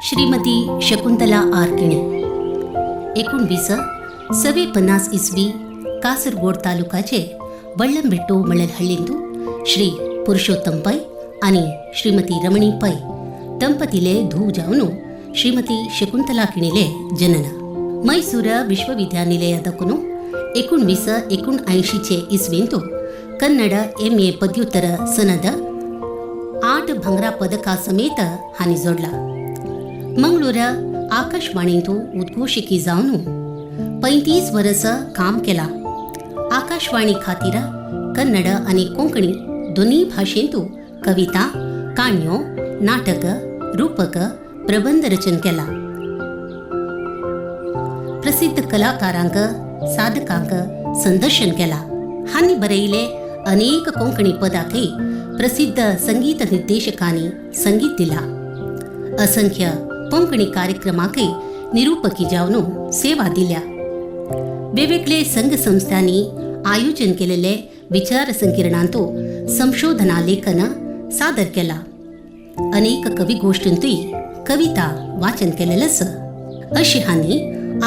श्रीमती Shakuntala R किणी 1950 इस्वी Kasaragod ತಾಲೂಕಾಚೆ ಬಳ್ಳಂಬೆಟ್ಟು ಮಳ್ಳಲ್ಹಳ್ಳಿಂದು Shri Purushottam pi आणि श्रीमती रमणी पै ದಂಪತಿಲೆ ಧೂ ಜಾವನು ಶ್ರೀಮತಿ ಶಕುಂತಲಾ ಕಿಣಿಲೆ ಜನನ. मैसूर ವಿಶ್ವವಿದ್ಯಾನಿಲಯದಕುನು 1979चे ಇಸ್ವಿಂತು ಕನ್ನಡ ಎಂಎ ಪದ್ಯುತ್ತರ ಸನದ 8 ಭಂಗ್ರಾ ಪದಕ ಸಮೇತ ಹಾನಿ जोडला. मंगळूर आकाशवाणींतु उद्घोषिकी जावन 35 वर्स काम केला. आकाशवाणी खातीर कन्नड आनी कोंकणी दोनूय भाशेंतु कविता, काणयो, नाटक, रूपक, प्रबंध रचन केला. प्रसिद्ध कलाकारांक, साधकांक संदर्शन केला. हांणी बरयले अनेक कोंकणी पदांकय प्रसिद्ध संगीत निर्देशकांनी संगीत दिला. असंख्य कोंकणी कार्यक्रमाकय निरूपकी जावन सेवा दिल्या. वेगवेगळे संघ संस्थांनी आयोजन केलेले विचार संकिर्णांतु संशोधना लेखन सादर केला. अनेक कवी गोष्टींतूय कविता वाचन केलेलंच. अशी हांणी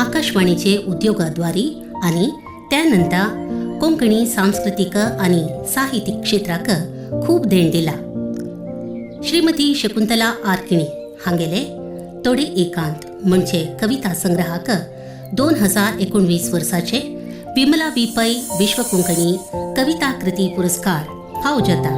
आकाशवाणीचे उद्योगाद्वारे आणि त्यानंतर कोंकणी सांस्कृतिक आणि साहित्यिक क्षेत्राक खूप देण दिला. श्रीमती शकुंतला आर किणी हांगेले तोडे एकांत म्हणजे कविता संग्रहाक 2019 वर्साचे विमला वी पै विश्व कोंकणी कविता कृती पुरस्कार फावो जाता.